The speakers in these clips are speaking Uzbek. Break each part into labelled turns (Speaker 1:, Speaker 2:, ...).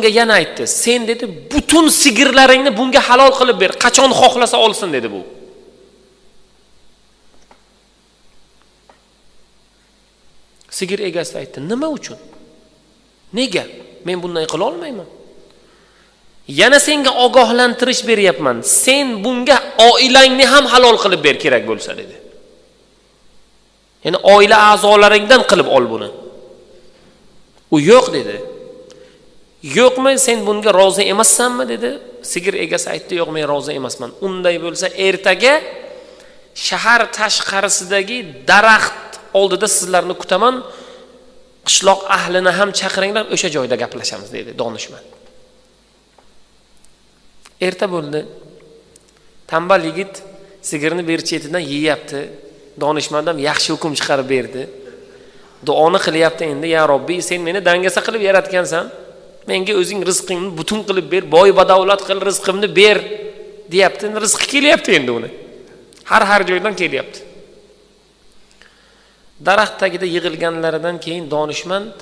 Speaker 1: Unga yana aytdi, sen dedi butun sigirlaringni bunga halol qilib ber, qachon xohlasa olsin dedi bu. Sigir egasi aytdi, nima uchun? Nega? Men bunday qila olmayman. Yana senga ogohlantirish beryapman. Sen bunga oilangni ham halol qilib ber kerak bo'lsa dedi. Ya'ni oila a'zolaringdan qilib ol buni. U yo'q dedi. Yo'qmi, sen bunga rozi emassanmi dedi. Sigir egasi aytdi, yo'q, men rozi emasman. Unday bo'lsa ertaga shahar tashqarisidagi daraxt oldida sizlarni kutaman. Qishloq ahlini ham chaqiringlar, o'sha joyda gaplashamiz dedi donishmand. Erta bo'ldi. Tambal yigit sigirni beri chetidan yeyapti. Donishmand ham yaxshi hukm chiqarib berdi. Duoni qilyapti endi, ya Robbi, sen meni dangasa qilib yaratgansan. Menga o'zing rizqingni butun qilib ber, boy badavlat qil, rizqimni ber deyapti. Endi rizqi kelyapti endi uni. Har joydan kelyapti. Daraxt tagida yig'ilganlaridan keyin donishmand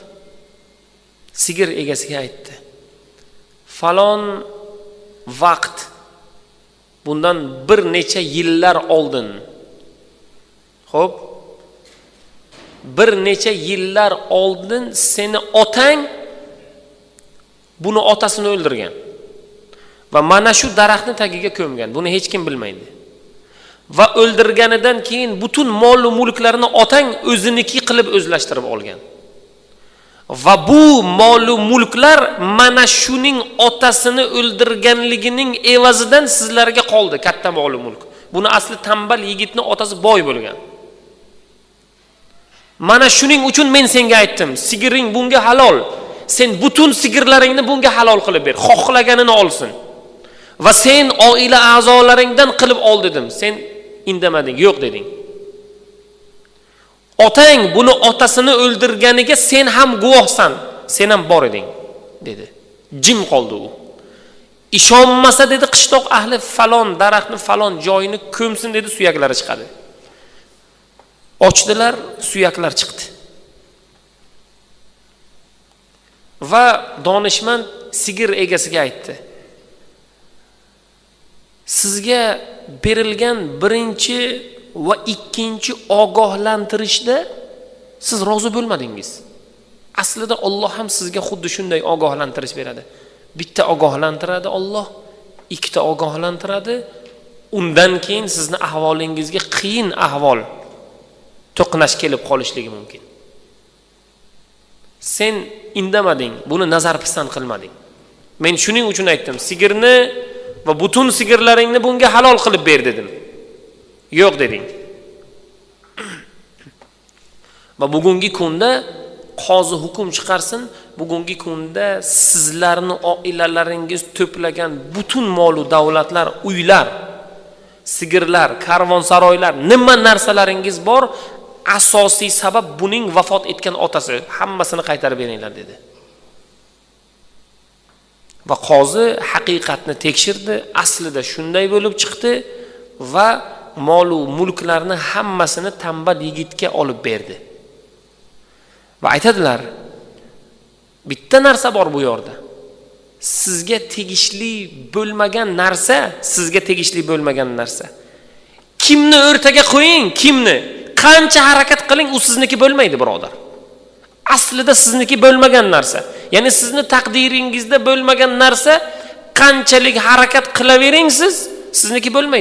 Speaker 1: sigir egasiga aytdi. Falon vaqt, bundan bir necha yillar oldin, xo'p, bir necha yillar oldin seni otang buni otasini o'ldirgan va mana shu daraxtni tagiga ko'mgan. Buni hech kim bilmaydi. Va o'ldirganidan keyin butun mol va mulklarni otang o'ziniki qilib o'zlashtirib olgan. Va bu mol va mulklar mana shuning otasini o'ldirganligining evazidan sizlarga qoldi katta mol va mulk. Buni asli tambal yigitning otasi boy bo'lgan. Mana shuning uchun men senga aytdim, sigiring bunga halol. Sen butun sigirlaringni bunga halol qilib ber, xohlaganini olsin. Va sen oila a'zolaringdan qilib ol dedim. Sen indamading, yo'q deding. Otang buni otasini o'ldirganiga sen ham guvohsan, sen ham bor eding dedi. Jim qoldi u. Ishonmasa dedi qishloq ahli falon daraxtni falon joyini ko'msin dedi, suyaklari chiqadi. Ochdilar, suyaklar chiqdi. Va donishmand sigir egasiga aytdi. Sizga berilgan birinchi va ikkinchi ogohlantirishda siz rozi bo'lmadingiz. Aslida Alloh ham sizga xuddi shunday ogohlantirish beradi. Bitta ogohlantiradi Alloh, ikkita ogohlantiradi. Undan keyin sizni ahvolingizga qiyin ahvol to'qnash kelib qolishligi mumkin. Sen indamading, buni nazar pisand qilmading. Men shuning uchun aytdim, sigirni va butun sigirlaringni bunga halol qilib ber dedim. Yo'q deding. Va bugungi kunda qozi hukm chiqarsin, bugungi kunda sizlarni oilalaringiz to'plagan butun mol va davlatlar, uylar, sigirlar, karvonsaroylar, nima narsalaringiz bor, asosiy sabab buning vafot etgan otasi, hammasini qaytarib beringlar dedi. Va qozi haqiqatni tekshirdi, aslida shunday bo'lib chiqdi va mol va mulklarni hammasini tambal yigitga olib berdi. Va aytadilar, bitta narsa bor bu yerda. Sizga tegishli bo'lmagan narsa, sizga tegishli bo'lmagan narsa. Kimni o'rtaga qo'ying, kimni qancha harakat qiling, u sizniki bo'lmaydi, birodar. Aslida sizniki bo'lmagan narsa, ya'ni sizni taqdiringizda bo'lmagan narsa, qanchalik harakat qilavering siz, sizniki bo'lmaydi.